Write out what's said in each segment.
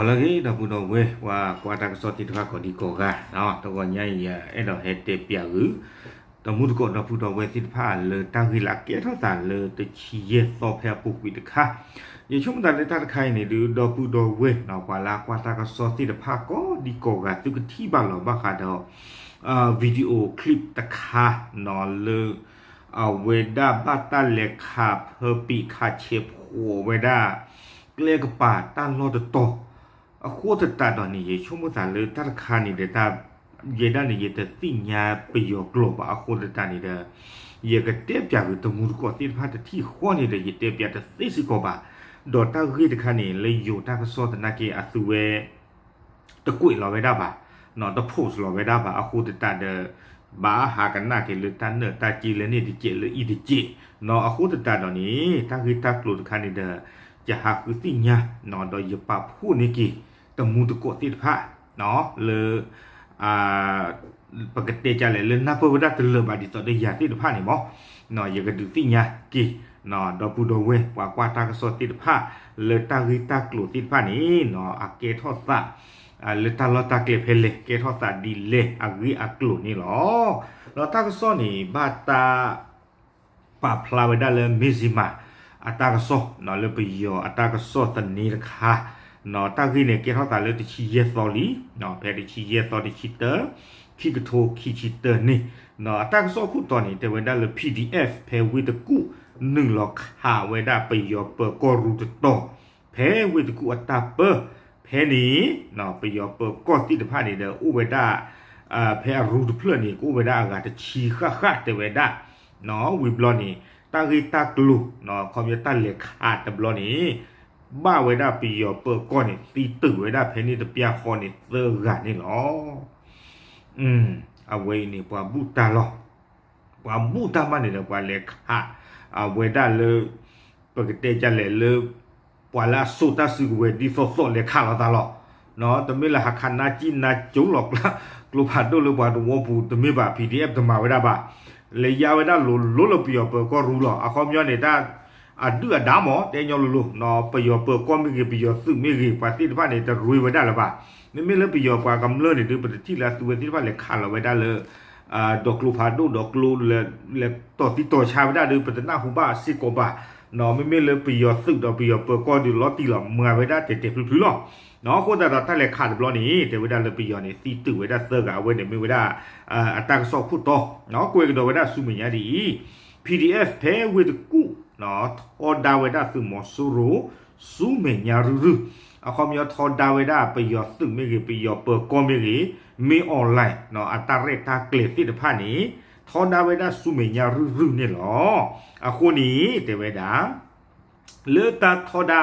လၢအဂ့ၤ ဒီပုၢ်ဒီဝဲၢ် ပှၤကွၢ်တၢ်ကစီၣ်သ့ၣ်တဖၣ်ကိးဒံကိးဂၤ, တဂီၤညါအံၤ အဲၣ်ဒိးဟဲတဲပၠးဂုာ် တမူတကိးဒီပုၢ်ဒီဝဲၢ်သ့ၣ်တဖၣ်လၢတၢ်ဂ့ၢ်လၢအကဲထီၣ်သးလၢတဆံယဲၢ်သီဖဲအပူၤကွံာ်တခါ, ယဆိကမိၣ်သးလၢတၢ်တခါအံၤန့ၣ်ဒုး ဒီပုၢ်ဒီဝဲၢ် ပှၤလၢအကွၢ်တၢ်ကစီၣ်သ့ၣ်တဖၣ်ကိးဒံကိးဂၤ သုကထံၣ်ဘၣ်လီၤဘၣ်ဃးဒီး video clip တခါ လၢ အဝဲဒၣ်ဘၣ်တၢ်လဲၤခးဖၢပံးခးဆဲးဖှိးဝဲဒၣ် ကျဲကပၤတၢ်လီၢ်တတီၤ, အဃိသတးဒီးန့ၣ် ယဆိကမိၣ်သးလၢတၢ်တခါန့ၣ်ဒီး တၢ် ယဲဒၣ်န့ၣ် ယတသ့ၣ်ညါပယီၤကျိာ်ဘၣ်အဃိသတးန့ၣ်ဒီး ယကတဲပၠးဂုာ်တမူတကိးသ့ၣ်တဖၣ်တထံၣ်ဃီန့ၣ်ဒီး ယတဲပၠးတသ့စ့ၢ်ကီးဘၣ်, ဒီးတၢ်ဂ့ၢ်တခါန့ၣ် လၢယိၤတၢ်ကစီၣ်သနာ်က့အသုဝဲ တကွဲးလီၤဝဲဒၣ်ဘၣ်, တ post လီၤဝဲဒၣ်ဘၣ် အဃိသတးဒီး ဘၣ်ဟးကနၣ်က့ၤလၢတၢ်နၢၣ်တၢ်က့လၢန့ၣ်တကဲးလၢအံၤတကဲး, အဃိသတးဒီးန့ၣ် တၢ်ဂ့ၢ်တၢ်ကျိၤတခါန့ၣ်ဒီး ယဟးဃုသ့ၣ်ညါ ဒီးယပာ်ဖှိၣ်န့ၢ်က့ၤ တမူတကိးသ့ၣ်တဖၣ် လၢ ပကတဲကလဲၣ်လၢနၢ်ပၢၢ်ဝဲဒၣ်တလၢာ်ဘၣ်ဒ်သိးဒီးယၤသ့ၣ်တဖၣ်န့ၣ်မး, ယကဒုးသ့ၣ်ညါက့ၤ ဒီပုၢ်ဒီဝဲၢ် ပှၤကွၢ်တၢ်ကစီၣ်သ့ၣ်တဖၣ် လၢတၢ်ဂ့ၢ်တၢ်ကျိၤသ့ၣ်တဖၣ်န့ၣ် အကဲထီၣ်သး လၢတၢ်လီၢ်တၢ်ကျဲဖဲလဲၣ် ကဲထီၣ်သးဒ်လဲၣ်အဂ့ၢ်အကျိၤန့ၣ်လီၤ. ဒီးတၢ်ကစီၣ်န့ၣ် ဘၣ်တၢ် ပာ်ဖျါဝဲဒၣ်လၢ Mizzima အတၢ်ကစီၣ် လၢပယီၤအတၢ်ကစီၣ်သန့တခါ, တၢ်ဂ့ၢ်န့ၣ်ကဲထီၣ်သးလၢတဆံယဲၢ်သီလံ, ဖဲတဆံယဲၢ်သီတဆံတၢ ခံကထိခံဆံတၢန့ၣ်, အတၢ်ကစီၣ်ခိၣ်တီန့ၣ် တဲဝဲဒၣ်လၢ PDF ဖဲဝ့ၢ်တကူၣ် နုာ်လီၤခးဝဲဒၣ်ပယီၤပၢၤကီၢ်ရူတတီၤ ဖဲဝ့ၢ်တကူၣ်အတၢ်ပၢ, ဖဲန့ၣ် ပယီၤပၢၤကီၢ်သ့ၣ်တဖၣ်န့ၣ်ဒီး အိၣ်ဝဲဒၣ် ဖဲအရူတဖျၢၣ်န့ၣ် ကအိၣ်ဝဲဒၣ်အဂၤတဆံဃၣ်ဃၣ်တဲဝဲဒၣ်, ဝံၤဘျီန့ၣ် တၢ်ဂ့ၢ်တၢ်ကျိၤ ခီပညီတၢ်လဲၤခးတဘျီန့ၣ် ဘၣ်ဝဲဒၣ်ပယီၤပၢၤကီၢ်န့ၣ် သံတုာ်ဝဲဒၣ်ဖဲန့ၣ်တပျၢ်ဃီန့ၣ်သၢဂၤန့ၣ်လီၤ. အဝဲအံၤန့ၣ် ပှၤဘူၣ်တၢ်လီၤ. ပှၤဘူၣ်တၢ်မးန့ၣ်ဒီး ပှၤလဲၤခး အဝဲဒၣ်လၢ ပကတဲကလဲၣ်လၢ ပှၤလၢအစိာ်တၢ်စုကဝဲၤဒ်သိးသိးလဲၤခးလိာ်သးလီၤ. တမ့ၢ်လၢဟးခးနါကံၣ်နါကၠိလီၤ ကျိဖးဒိၣ်လၢပှၤသဝီပူၤတမ့ၢ်ဘၣ် PDF တမၤဝဲဒၣ်ဘၣ်. လဲၤယါဝဲဒၣ်လိၤလိၤလၢပယီၤပၢၤကီၢ်ရူလီၤ. အခီပညီန့ၣ် တၢ်အဒုၣ်အဒါမး တဲညီလိၤလိၤ ပယီၤပၢၤကီၢ်မ့ၢ်ဂ့ၤ ပယီၤသုးမ့ၢ်ဂ့ၤ ပှၤသ့ၣ်တဖၣ်န့ၣ် တရ့ဝဲဒၣ်လၢၤဘၣ်. မ့မ့ၢ်လၢပယီၤပှၤကမျၢၢ်န့ၣ်ဒုး ပတထံၣ်လၢအသုဝဲသ့ၣ်တဖၣ်လဲၤခးလီၤဝဲဒၣ်လၢ ဒီးကျိဖးဒိၣ်ဒီးကျိ လဲၤတီၢ်သံတီၢ်ဆါဝဲဒၣ်ဒုး ပတနၢ်ဟူဘၣ်စ့ၢ်ကီးဘၣ်. မ့မ့ၢ်လၢပယီၤသုးဒီးပယီၤပၢၤကီၢ်ဒုးလီၤတံၢ်လီၤမၤဝဲဒၣ်တဲာ်တဲာ်ဖျုးဖျုးလီၤ. အဃိသတးဒီးတၢ်လဲၤခးတဘျီန့ၣ် တဲဝဲဒၣ်လၢပယီၤန့ၣ် သံတုာ်ဝဲဒၣ်သၢဂၤ အဝဲန့ၣ်မ့ၢ်ဝဲဒၣ် အတၢ်ကစီၣ်ခိၣ်တီ, ကွဲးကဒီးဝဲဒၣ်ဆူမဲာ်ညါဒ်အံၤ, PDF ဖဲဝ့ၢ်တကူၣ် ထီဒါဝဲဒၣ်သုးမီၤစိရိၤ ဆူမဲာ်ညါရုၢ်ရုၢ်, အခီပညီထီဒါဝဲဒၣ်ပယီၤသုးမ့ၢ်ဂ့ၤ ပယီၤပၢၤကီၢ်မ့ၢ်ဂ့ၤ မ့ၢ် online အတၢ်ရဲၣ်တၢ်ကျဲၤသ့ၣ်တဖၣ်န့ၣ် ထီဒါဝဲဒၣ်ဆူမဲာ်ညါရုၢ်ရုၢ်န့ၣ်လီၤ. အဃိန့ၣ် တဲဝဲဒၣ် လၢတၢ်ထီဒါ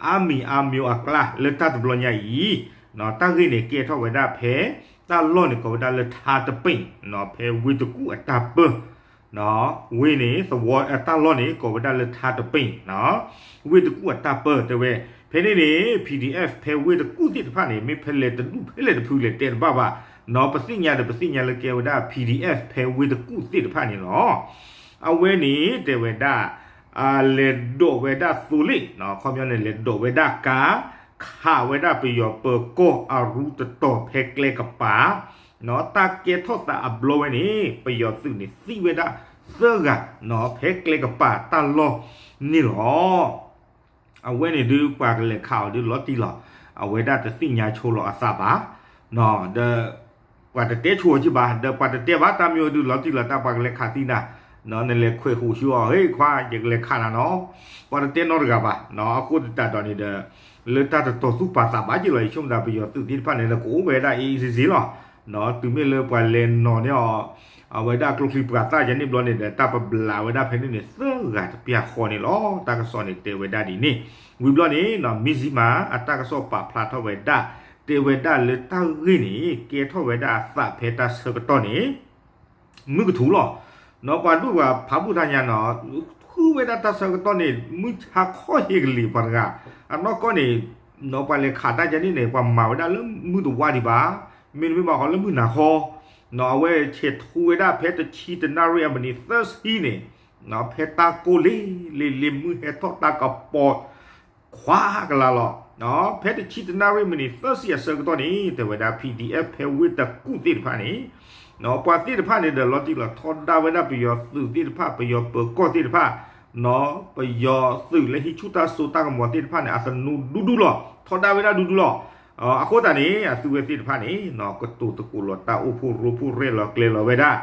အါမံၤအါမျိၤအကျါ လၢတၢ်တဘျီညါအံၤ, တၢ်ဂ့ၢ်န့ၣ်ကဲထီၣ်ဝဲဒၣ်ဖဲ တၢ်လီၢ်န့ၣ် ကိးဝဲဒၣ်လၢထါတပ့ၢ် ဖဲဝ့ၢ်တကူၣ်အတၢ်ပၢ ဝ့ၢ်န့ၣ် သဝီ တၢ်လီၢ်န့ၣ် ကိးဝဲဒၣ်လၢထါတပ့ၢ်, ဝ့ၢ်တကူၣ်အတၢ်ပၢ တဲဝဲ, ဖဲန့ၣ်န့ၣ် PDF ဖဲဝ့ၢ်တကူၣ်သ့ၣ်တဖၣ်န့ၣ် မ့ၢ်ဖဲလဲၣ်တဒူၣ်ဖဲလဲၣ်တဖုလဲၣ်တဲတဘၣ်ဘၣ်, ပသ့ၣ်ညါဒီးပသ့ၣ်ညါလၢကဲဝဲဒၣ် PDF ဖဲဝ့ၢ်တကူၣ်သ့ၣ်တဖၣ်န့ၣ်လီၤ. အဝဲန့ၣ် တဲဝဲဒၣ် လဲၤဒိးဝဲဒၣ်သိလ့ၣ်, ခီပညီန့ၣ် လဲၤဒိးဝဲဒၣ်ကါ, ခးဝဲဒၣ်ပယီၤပၢၤကီၢ်အရူတတီၤဖဲကျဲကပၤ, တၢ်ကဲထီၣ်သးအဘျီဝဲန့ၣ် ပယီၤသုးန့ၣ်သံဝဲဒၣ်သၢဂၤ ဖဲကျဲကပၤတၢ်လီၢ်န့ၣ်လီၤ. အဝဲန့ၣ်ဒုးပှၤကလဲၤခးအီၤဒုးလီၤတံၢ်လီၤ. အဝဲဒၣ်တသ့ၣ်ညါဆိလီၤအသးဘၣ်, ဒီး ပှၤတတဲဆိအီၤက့ဘၣ်, ဒီးပှၤတတဲဘၣ်တၢ်မ့ၢ်ဝဲဒုးလီၤတံၢ်လီၤ တၢ်ပှၤကလဲၤခးသံနၤ, နလဲၤခွဲးဃိးဆူအီၤ ဟ့ၣ်ခွါ ယကလဲၤခးနၤနီၤ, ပှၤတတဲနီတဂၤဘၣ်. အဃိသတးဒီးန့ၣ်ဒီး လၢတၢ်တတီၤသူၣ်ပာ်သးဘၣ်က့လီၤ ယဆိကမိၣ်သးပယီၤသုးသ့ၣ်တဖၣ်န့ၣ်ဒီး ကအိၣ်ဝဲဒၣ်အ့ၣ်အ့ၣ်စ့စ့လီၤ. တုၤမ့ၢ်လၢပှၤလဲၤနီၤန့ၢ်အီၤ အဝဲဒၣ်ကျိချံမျိာ်သၣ်ယၤန့ၣ်ဘျီန့ၣ်ဒီး တၢ်ပဘျးဝဲဒၣ်ဖဲန့ၣ်န့ၣ် သၢဂၤတပျၢ်ဃီန့ၣ်လီၤ. တၢ်ကစီၣ်န့ၣ်တဲဝဲဒၣ်ဒ်န့ၣ်, ဝံၤဘျီန့ၣ် Mizzima အတၢ်ကစီၣ်ပာ်ဖျါထီၣ်ဝဲဒၣ် တဲဝဲဒၣ်လၢတၢ်ဂ့ၢ်န့ၣ် ကဲထီၣ်ဝဲဒၣ်အသးဖဲတၢ်ဆၢကတီၢ်န့ၣ် မုၢ်ကထူလီၤ. ပှၤဒိၣ်ပှၤဖးဘူၣ်တၢ်ညါနီၤ ဃုဝဲဒၣ်တၢ်ဆၢကတီၢ်န့ၣ် မုၢ်ဆါခီဟ့ၣ်ကလံၤပှၤတဂၤ, အနီၢ်ကီၢ်န့ၣ် ပှၤလဲၤခးတၢ်ယၤန့ၣ်န့ၣ် ပှၤမၤဝဲဒၣ်လၢမုၢ်တဝါဒံးဘၣ်, မ့တမ့ၢ်ဘၣ်ဃီလၢမုၢ်နၤဃီ, အဝဲဆဲးထူဝဲဒၣ်ဖဲတဆံတနၣ်ရံၣ်အမံးနံးသၢဆံန့ၣ် ဖဲတၢ်ကိၢ်လ့လ့လ့ မုၢ်ဟဲထီၣ်တၢ်ကပီၤ ခွါကလါလီၤ. ဖဲတဆံတနၣ်ရံၣ်မံးနံးသၢဆံအဆၢကတီၢ်န့ၣ် တဲဝဲဒၣ် PDF ဖဲဝ့ၢ်တကူၣ်သ့ၣ်တဖၣ်န့ၣ် ပှၤသ့ၣ်တဖၣ်န့ၣ်ဒီး လီၤတံၢ်လီၤထီဒါဝဲဒၣ်ပယီၤသုးသ့ၣ်တဖၣ် ပယီၤပၢၤကီၢ်သ့ၣ်တဖၣ် ပယီၤသုးလၢဟံးဆူၣ်တၢ်စိတၢ်ကမီၤသ့ၣ်တဖၣ်န့ၣ် အသနူဒူဒူလီၤ ထီဒါဝဲဒၣ်ဒူဒူလီၤ. အဃိသတးန့ၣ် အသုဝဲသ့ၣ်တဖၣ်န့ၣ် ကတိၤသကိးလီၤတၢ်အိၣ်ဖှိၣ်ရိဖှိၣ်ရဲၣ်လီၤကျဲၤလီၤဝဲဒၣ်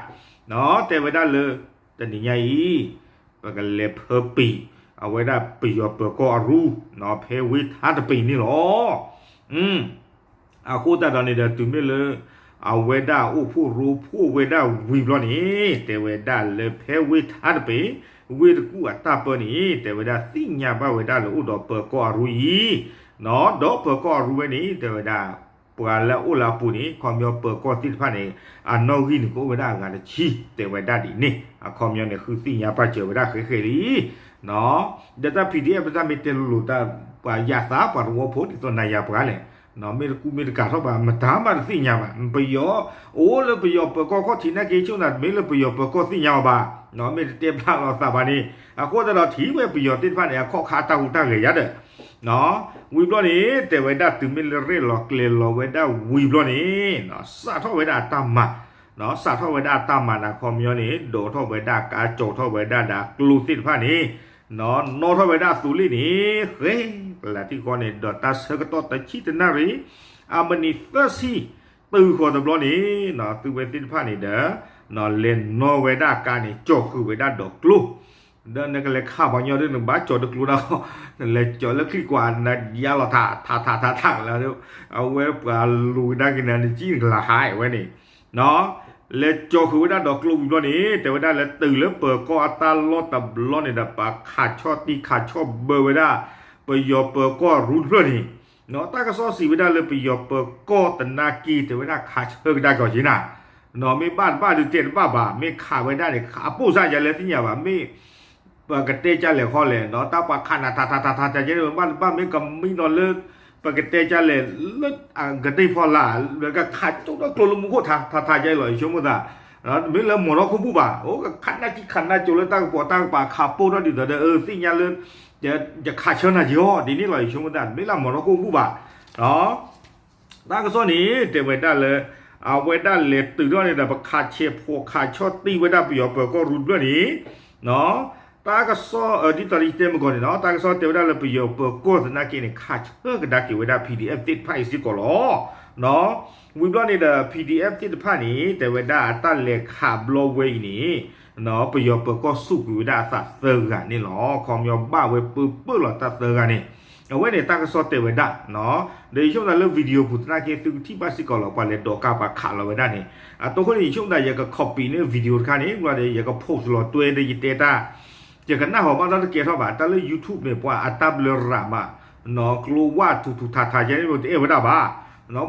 တဲဝဲဒၣ်လၢ တနံၤညါအံၤ ပကလဲၤဖၢပံာ် အဝဲဒၣ်ပယီၤပၢၤကီၢ်အရူ ဖဲဝ့ၢ်ထါတပ့ၤန့ၣ်လီၤ. အဃိသတးဒီးန့ၣ်ဒီး တုၤမ့ၢ်လၢ အဝဲဒၣ်အိၣ်ဖှိၣ်ရိဖှိၣ်ဝဲဒၣ်ဝံၤဘျီန့ၣ် တဲဝဲဒၣ်လၢဖဲဝ့ၢ်ထါတပ့ၤ ဝ့ၢ်တကူၣ်အတၢ်ပၢန့ၣ် တဲဝဲဒၣ်သ့ၣ်ညါဘၣ်ဝဲဒၣ်လၢအိၣ်ဒီးပၢၤကီၢ်အရူအံၤ ဒီးပၢၤကီၢ်အရူဝဲန့ၣ် တဲဝဲဒၣ် ပှၤလၢအအိၣ်လၢအပူၤန့ၣ် ခီပညီပၢၤကီၢ်သ့ၣ်တဖၣ်န့ၣ် အနီၣ်ဂံၢ်န့ၣ်ကအိၣ်ဝဲဒၣ်အဂၤတဆံ တဲဝဲဒၣ်ဒ်န့ၣ် အခီပညီန့ၣ် ဃုသ့ၣ်ညါပာ်စၢၤဝဲဒၣ်ဃဲဃဲလံ ဒီးတၢ် PDF ပတၢ်မ့ၢ်တဲလိၤလိၤတၢ် ပှၤယၤသးပှၤသဝီဖိဒ်သိးနၤယၤပှၤလဲၣ် မ့ၢ်တကူမ့ၢ်တကၤထီၣ်ဘၣ် မတၤမးတသ့ၣ်ညါဘၣ် ပယီၤ အိၣ်လၢပယီၤပၢၤကီၢ်ခီၣ်ထံးနာ်က့ ဆိကမိၣ်သး မ့ၢ်လၢပယီၤပၢၤကီၢ်သ့ၣ်ညါအီၤဘၣ် မ့ၢ်တတဲဖျါလီၤသးဘၣ်န့ၣ် အဃိသတးဒီးထံၣ်ဝဲပယီၤသ့ၣ်တဖၣ်န့ၣ် အခီၣ်ခါတၢ်ဟူးတၢ်ဂဲၤယါဒီး ဝံၤဘျီန့ၣ် တဲဝဲဒၣ်တုၤမ့ၢ်လၢရဲၣ်လီၤကျဲၤလီၤဝဲဒၣ်ဝံၤဘျီန့ၣ် စးထီၣ်ဝဲဒၣ်အတၢ်မၤ စးထီၣ်ဝဲဒၣ်အတၢ်မၤန့ၣ် အခီပညီန့ၣ် ဒိးထီၣ်ဝဲဒၣ်ကါ ကၠီၤထီၣ်ဝဲဒၣ်ဒီးကျိသ့ၣ်တဖၣ်န့ၣ် နီၣ်ထီၣ်ဝဲဒၣ်အသိးလ့ၣ်န့ၣ် ဃဲကလၤထံၣ်ဃီန့ၣ် ဒီးတၢ်ဆၢကတီၢ်တဆံတနၣ်ရံၣ် အမံးနံးသၢဆံ တုၤဃီၤတဘျီန့ၣ် သုဝဲသ့ၣ်တဖၣ်န့ၣ်ဒီး လဲၤနီၣ်ဝဲဒၣ်ကါန့ၣ် ကၠီၤဃုာ်ဝဲဒၣ်ဒီးကျိ ဒီးနကလဲၤခးပှၤညီဒီး နကဘၣ်ကၠီၤဒီးကျိဒၣ်ဃီ နလဲၤကၠီၤလၢချံၣ်ကွၢ် နယါလီၤထးထးထးထးထးလၢ အဝဲပှၤလူၤကဒါက့ၤနၤ နကံၣ်နကလၤဟါဝဲန့ၣ် လဲၤကၠီၤဃုာ်ဝဲဒၣ်ဒီးကျိဝံၤဘျီန့ၣ် တဲဝဲဒၣ်လၢတုၤလၢပၢၤကီၢ်အတၢ်လီၢ်တဘျီန့ၣ်ဒီး ပှၤခးဆီၣ်တံၢ်ခးဆီၣ်ဘၢဝဲဒၣ် ပယီၤပၢၤကီၢ်ရူတဖျၢၣ်န့ၣ် တၢ်ကစီၣ်စံးဝဲဒၣ်လၢပယီၤပၢၤကီၢ်သနာ်က့ တဲဝဲဒၣ်ခးဆၢကဒါက့ၤအီၤက့ၤနၤ မ့ၢ်ဘၣ်တဘၣ်ဒုးတဲတဘၣ်ဘၣ် မ့ၢ်ခးဝဲဒၣ်န့ၣ် အပိၢ်စၢ်ယၤလၢသ့ၣ်ညါဘၣ် မ့ၢ် ပကတဲကလဲၣ်ခီလဲၣ် ဒီးတၢ်ပှၤခးနၤထးထးထးထးထး ကဲန့ၣ် ဘၣ်တဘၣ်မ့ၢ်ကမံဒီးလၢ ပကတဲကလဲၣ် လၢအကဒ့ၣ်ဖီလာ် လၢကခးကၠိၣ်ထီၣ်ကျိလၢမူခိၣ်ထးထးထးကဲလီၤ ယဆိကမိၣ်သး မ့ၢ်လၢမီၤထီၣ်ခိၣ်ဘူၣ်ဘၣ် အိၣ်ကခးနၢ်ကံခးနၢ်ကၠိလၢတၢ်ကပီၤတၢ်ကပၤခးပိၢ်ထီၣ်ဒ်သိးဒီး အၢ သ့ၣ်ညါလၢ ယခးဆၢနၤက့ၤအီၤ ဒ်န့ၣ်လီၤ ယဆိကမိၣ်သး မ့ၢ်လၢမီၤထီၣ်ခိၣ်ဘူၣ်ဘၣ် တၢ်ကစီၣ်န့ၣ် တဲဝဲဒၣ်လၢ အဝဲဒၣ်လဲၤတုၤထီၣ်န့ၣ်ဒီး ပခးဆဲးဖိးခးဆီၣ်တံၢ်ဝဲဒၣ်ပယီၤပၢၤကီၢ်ရူတဖျၢၣ်န့ၣ် တၢ်ကစီၣ် ဒ်သိးယတဲမုၢ်ကီၢ်န့ၣ်နီၤ တၢ်ကစီၣ်တဲဝဲဒၣ်လၢပယီၤပၢၤကီၢ်သနာ်က့န့ၣ် ခးဆၢကဒါက့ၤဝဲဒၣ် PDF သ့ၣ်တဖၣ်အံၤစ့ၢ်ကီးလီၤ. ဝံၤဘျီန့ၣ်ဒီး PDF သ့ၣ်တဖၣ်န့ၣ် တဲဝဲဒၣ်အတၢ်လဲၤခးဘျီဝဲအံၤန့ၣ် ပယီၤပၢၤကီၢ်စူၢ်ကွံာ်ဝဲဒၣ်အသးသၢဂၤန့ၣ်လီၤ. ခီပညီဘၣ်ဝဲပၢပၢၢ်လီၤတၢ်သၢဂၤန့ၣ် အဝဲန့ၣ်တၢ်ကစီၣ်တဲဝဲဒၣ် ဒီးယဆိကမိၣ်သးလၢ video ပူၤသနာ်က့ သုကထံၣ်ဘၣ်စ့ၢ်ကီးလီၤ ပှၤလဲၤဒိးကါပှၤခးလီၤဝဲဒၣ်န့ၣ် အတိၢ်ဃိန့ၣ် ယဆိကမိၣ်သး ယက copy န့ၢ် video တခါန့ၣ် ဘျီဒီး ယက post လီၤတွဲဒီးယတဲတၢ် ယကနၣ်ဟီၣ်ဘၣ်ဒီးတကဲထီၣ်ဘၣ် တၢ်လၢ YouTube န့ၣ် ပှၤအတၢ်ဘျၢရၤမး ကျိဝၣ်ထူထူထးထးယဲန့ၣ် တအဲၣ်ဝဲဒၣ်ဘၣ်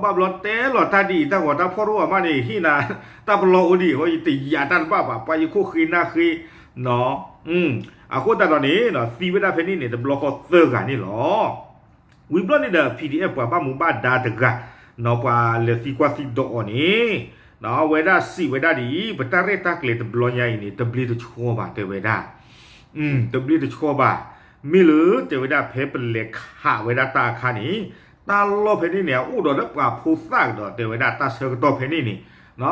ဘၣ်ဘျီတဲလီၤတၢ်ဒ်အံၤတၢ်ဂီၤတၢ်ဖီၣ်ရိၣ်အမးန့ၣ် ဟ့ၣ်နၤ တၢ်ပလီၢ်အိၣ်ဒ်အံၤ ယတယာ်တၢ်တဘၣ်ဘၣ် ပှၤယခိၣ်ဃ့နၢ်ဃ့ အဃိသတးဒီးန့ၣ် သံဝဲဒၣ်ဖဲန့ၣ်န့ၣ် တဘျီဃီသၢဂၤန့ၣ်လီၤ. ဝံၤဘျီန့ၣ်ဒီး PDF ပှၤဘၣ်မူဘၣ်ဒါတဂၤ ပှၤလဲၤသံကွၢ်သံဒိးအီၤန့ၣ် အဝဲဒၣ်စံးဝဲဒၣ်ဒ်အံၤ ပတၢ်ရဲၣ်တၢ်ကျဲၤတဘျီညါအံၤန့ၣ် တဘျ့တဆှီဘၣ် တဲဝဲဒၣ် တဘျ့တဆှီဘၣ် မ့ၢ်လၢတဲဝဲဒၣ်ဖဲပလဲၤခးဝဲဒၣ်တၢ်အခါန့ၣ် တၢ်လီၢ်ဖဲန့ၣ်န့ၣ် အအိၣ်ဒီးလၢပှၤဖိသၣ်ကဒီး တဲဝဲဒၣ်တၢ်ဆၢကတီၢ်ဖဲန့ၣ်န့ၣ်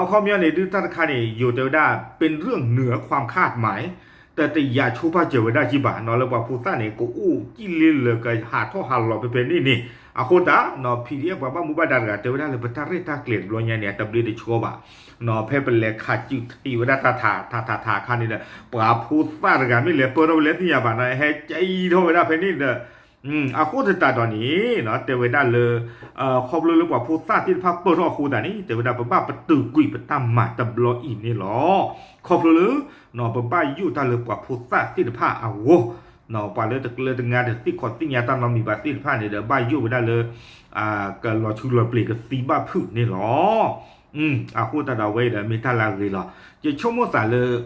အခီပညီန့ၣ် ဒုးတၢ်တခါန့ၣ် ယိၤတဲဝဲဒၣ် ပ့ၣ်ရၢၣ်နုာ်အခွၢ်ခၣ်မး တတယာ်ဆိပာ်စၢၤဝဲဒၣ်ကံဘၣ် နီၤလၢပှၤဖိသၣ်န့ၣ် ကအိၣ်ကံၣ်လ့လၢကဟးထီၣ်ဟးလီၤဖဲဖဲန့ၣ်န့ၣ် အဃိသတး PDF ပှၤဘၣ်မူဘၣ်ဒါတဂၤ တဲဝဲဒၣ်လၢပတၢ်ရဲၣ်တၢ်ကျဲၤတဘျီညါန့ၣ် အတဘျ့တဆှီဘၣ် ဖဲပလဲၤခးစုၣ်ထံးဝဲဒၣ်တၢ်ထးထးထးထးအခါန့ၣ်ဒီး ပှၤဖိသၣ်တဂၤမ့ၢ်လဲၤပၢၢ်ထီၣ်ဝဲလၢသ့ၣ်ညါဘၣ်န့ၣ် ဟဲကံထီၣ်ဝဲဒၣ်ဖဲန့ၣ်ဒီး အဃိသတးဒီးန့ၣ် တဲဝဲဒၣ်လၢ ခီဖျိလၢပှၤဖိသၣ်သ့ၣ်တဖၣ်ပၢၢ်ထီၣ်အဃိသတးန့ၣ် တဲဝဲဒၣ်ပဘၣ်ပတုာ်ကွံာ်ပတၢ်မၤတဘျီအံၤန့ၣ်လီၤ. ခီဖျိလၢ ပဘၣ်ယိၣ်တၢ်လၢပှၤဖိသၣ်သ့ၣ်တဖၣ်အဂီၢ် ပှၤလၢတကျၢၤတငါတသ့ၣ်ခီၣ်သ့ၣ်ညါတၢ်နီတမံၤဘၣ်သ့ၣ်တဖၣ်န့ၣ်ဒီး ဘၣ်ယိၣ်ဝဲဒၣ်လၢ ကလီၤဆူလီၤပျံၤကသံဘၣ်ဖုးန့ၣ်လီၤ. အဃိသတးဒီးအဝဲအံၤဒီးမ့ၢ်တၢ်လၢအဂ့ၤလီၤ. ယဆိကမိၣ်သးလၢ ဒ်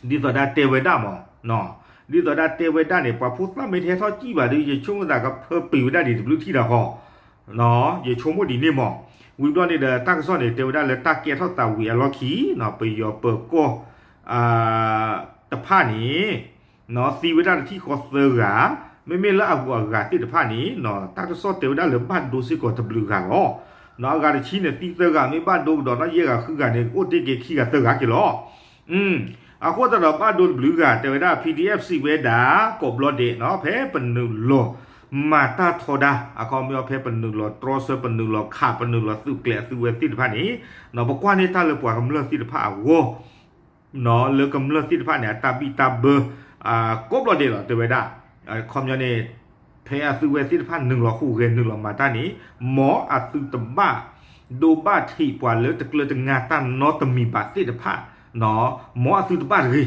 သိးဒၣ်တဲဝဲဒၣ်မး, ဒ်သိးဒၣ်တဲဝဲဒၣ်န့ၣ် ပှၤဖိသၣ်မ့ၢ်တဟဲထီၣ်စံၣ်ဘၣ်ဒီး ယဆိကမိၣ်သးကဖၢပံာ်ဝဲဒၣ်ဒံးတဘျုးထံၣ်တၢ်ဃီ, ယဆိကမိၣ်ဒ်န့ၣ်မး. ဝံၤဘျီန့ၣ်ဒီး တၢ်ကစီၣ်န့ၣ် တဲဝဲဒၣ်လၢတၢ်ကဲထီၣ်သးဝံၤအလီၢ်ခံ ပယီၤပၢၤကီၢ် တဖၣ်န့ၣ် သံဝဲဒၣ်တထံၣ်ဃီသၢဂၤ, မ့မ့ၢ်လၢအဂုၤအဂၤသ့ၣ်တဖၣ်န့ၣ် တၢ်ကစီၣ်တဲဝဲဒၣ်လၢဘၣ်ဒိစ့ၢ်ကီးတဘျုးဂၤလီၤ. အဂၤတဆံန့ၣ်သံသၢဂၤ မ့ၢ်ဘၣ်ဒိကဒီးနီၢ်ယဲၢ်ဂၤဃုဂၤန့ၣ် အိၣ်တ့ၢ်က့ၤခံဂၤသၢဂၤက့ၤလီၤ. အဃိသတးဒီးဘၣ်ဒိတဘျုးဂၤ တဲဝဲဒၣ် PDF စံးဝဲဒၣ် ကိးဘျီဒဲး ဖဲပနုာ်လီၤမၤတၢ်ထီဒါ အခီပညီဖဲပနုာ်လီၤတြီဆၢ ပနုာ်လီၤခး ပနုာ်လီၤသုးကျဲၤအသုးဝဲသ့ၣ်တဖၣ်န့ၣ် ပကွၢ်န့ၢ်တၢ်လၢပှၤကမျၢၢ်သ့ၣ်တဖၣ်အဂီၢ် လၢကမျၢၢ်သ့ၣ်တဖၣ်န့ၣ် အတၢ်ဘံၣ်တၢ်ဘၢ ကိးဘျီဒဲးလီၤ တဲဝဲဒၣ်. အခီပညီန့ၣ် ဖဲအသုးဝဲသ့ၣ်တဖၣ်နုာ်လီၤဟူးဂဲၤနုာ်လီၤမၤတၢ်န့ၣ် မ်အသုးတဘၣ်ဒိဘၣ်ထံးပှၤလၢတကျၢၤတငါတၢ်နီတမံၤဘၣ်သ့ၣ်တဖၣ် မ်အသုးတဘၣ်တဂ့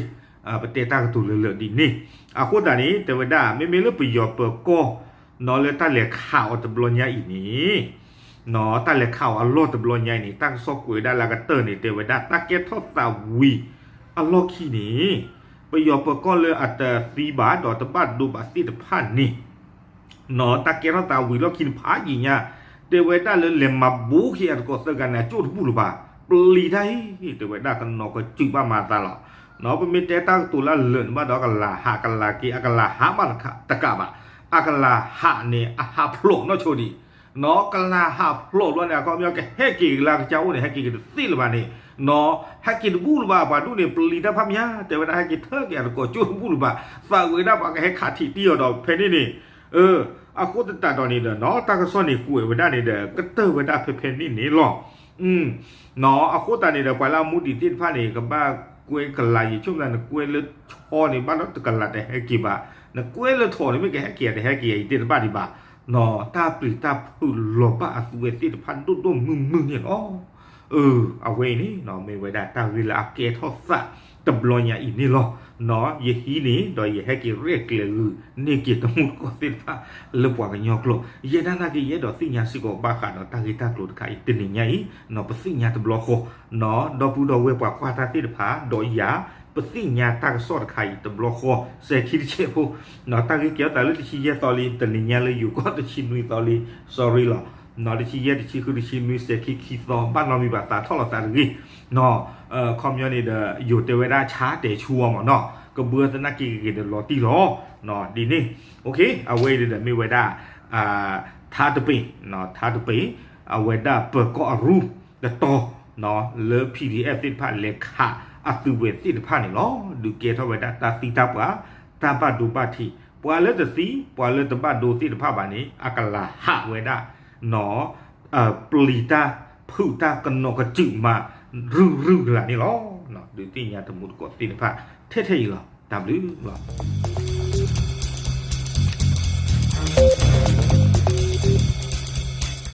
ၤ. ပတဲတၢ်ကတိၤလၢလၢာ်ဒ်န့ၣ် အဃိသတးန့ၣ် တဲဝဲဒၣ် မ့မ့ၢ်လၢပယီၤပၢၤကီၢ် လၢတၢ်လဲၤခးအီၤတဘျီညါအံၤန့ၣ် တၢ်လဲၤခးအီၤအလီၢ်တဘျီညါအံၤန့ၣ် တၢ်ကစီၣ်ကွဲးဝဲဒၣ်လၢအကတၢၢ်န့ၣ် တဲဝဲဒၣ် တၢ်ကဲထီၣ်သးဝံၤအလီၢ်ခံန့ၣ် ပယီၤပၢၤကီၢ်လၢအတသံဘၣ်ဒီးတဘၣ်ဒိဘၣ်သ့ၣ်တဖၣ်န့ၣ် တၢ်ကဲထီၣ်သးဝံၤလီၢ်ခံန့ၣ်ဖးယံာ်ညါ တဲဝဲဒၣ်လၢလဲၤမၤဘူးက့ၤအတကိးသၢဂၤန့ၣ် အကၠိၣ်တဘူၣ်လၢၤဘၣ်. ပျံၤတၢ်အံၤ တဲဝဲဒၣ် ကနီၤကစုာ်ဘၣ်မၤသးလီၤ. ပမ့ၢ်တဲတၢ်ကတိၤလၢအလၢာ်န့ၣ်ဘၣ်ဒီး ကလၤဟးကလၤက့ၤ အကလၤဟးဘၣ်တကးဘၣ် အကလၤဟးန့ၣ် အဟးဖျိးနီၢ်ဆိဒံး ကလၤဟးဖျိးဘျီန့ၣ် အခီပညီကဟဲက့ၤကလၢကစၢ်အိၣ်န့ၣ် ဟဲက့ၤက့ၤတသ့လၢၤဘၣ်န့ၣ် ဟဲက့ၤတဘူၣ်လၢၤဘၣ် ပှၤဒူၣ်န့ၣ် ပျံၤတၢ်ဖးမး တဲဝဲဒၣ် ဟဲက့ၤထၢက့ၤအတကိးကၠိၣ်တဘူၣ်လၢၤဘၣ်. သးဝဲဒၣ်ပှၤကဟဲခးထံးတံၢ်အီၤဒီးဖဲန့ၣ်န့ၣ် အဃိသတးဒီးန့ၣ်ဒီး တၢ်ကစီၣ်န့ၣ်ကွဲးဝဲဒၣ်န့ၣ်ဒီး ကတၢၢ်ဝဲဒၣ်ဖဲဖဲန့ၣ်န့ၣ်လီၤ. အဃိသတးန့ၣ်ဒီး ပှၤလၢအမူဒံးသ့ၣ်တဖၣ်န့ၣ် ကဘၣ်ကွဲကလၤယံၤဆိကမိၣ် နကွဲလၢဆီန့ၣ် ဘၣ်ဒီးတကလၤတဟဲက့ၤဘၣ်, နကွဲလၢထိးန့ၣ် မ့ၢ်ကဟဲက့ၤတဟဲက့ၤအံၤသ့ၣ်တဖၣ်ဒံးဘၣ်. တၢ်ပျံၤတၢ်ဖုးလီၤဘၣ်အသုးဝဲသ့ၣ်တဖၣ်ဒိၣ်ဒိၣ်မုၢ်မုၢ်န့ၣ်လီၤ. အဝဲအံၤန့ၣ် မ့ၢ်ဝဲဒၣ်တၢ်ဂ့ၢ်လၢအကဲထီၣ်သးတဘျီညါအံၤန့ၣ်လီၤ. ယဟံးန့ၢ်ဒီးယဟဲက့ၤရဲၣ်ကျဲၤဂုာ်န့ၢ်က့ၤတမူတကိးသ့ၣ်တဖၣ်လၢပှၤကညီကျိာ် ယဲဒၣ်နာ်က့ၤ ယအဲၣ်ဒိးသ့ၣ်ညါစ့ၢ်ကီးဘၣ်ဃးဒီးတၢ်ဂ့ၢ်တၢ်ကျိၤတခါအံၤ တနံၤညါအံၤ ပသ့ၣ်ညါတဘျီဃီ ဒီပုၢ်ဒီဝဲၢ်ပှၤကွၢ်တၢ်သ့ၣ်တဖၣ် ဒီးယၤ ပသ့ၣ်ညါတၢ်ကစီၣ်တခါအံၤတဘျီဃီ စဲၤခံတဆဲးဖိ တၢ်ဂ့ၢ်ကဲထီၣ်သးလၢတဆံယဲၢ်သီလံ တနံၤညါလၢယိၤကီၢ်တဆံနွံသီလံ sorry လီၤ. တဆံယဲၢ်တဆံဃုတဆံနွံ စဲၤခံခံသီ ဘၣ်နီတမံၤဘၣ် သးထီၣ်လီၤသးတဂ့ၤ ခီပညီန့ၣ်ဒီး ယိၤတဲဝဲဒၣ်ဆါတဲာ်ဆူအီၤမ့ၢ်နီၤ ကဘၢသနာ်က့ဂ့ၤဂ့ၤဒီးလီၤတံၢ်လီၤ ဒ်န့ၣ် အဝဲအံၤဒီးမ့ၢ်ဝဲဒၣ် ထါတပ့ၤ ထါတပ့ၤ အဝဲဒၣ်ပၢၤကီၢ်အရူၢ်တတီၤ လၢ PDF သ့ၣ်တဖၣ်လဲၤခးအသုးဝဲသ့ၣ်တဖၣ်န့ၣ်လီၤ. ဒုးကဲထီၣ်ဝဲဒၣ်တၢ်သံတၢ်ပှၢ် တၢ်ဘၣ်ဒိဘၣ်ထံး ပှၤလၢတသံ ပှၤလၢတဘၣ်ဒိသ့ၣ်တဖၣ်ဘၣ်န့ၣ် အကလၤဟးဝဲဒၣ် ပျံၤတၢ်ဖုးတၢ်ကနီၤကစုာ်မး ရုၢ်ရုၢ်ကလာ်န့ၣ်လီၤ. ဒုးသ့ၣ်ညါတမူတကိးသ့ၣ်တဖၣ် ထဲထဲအံၤလီၤ. တၢ်ဘျုးလီၤ.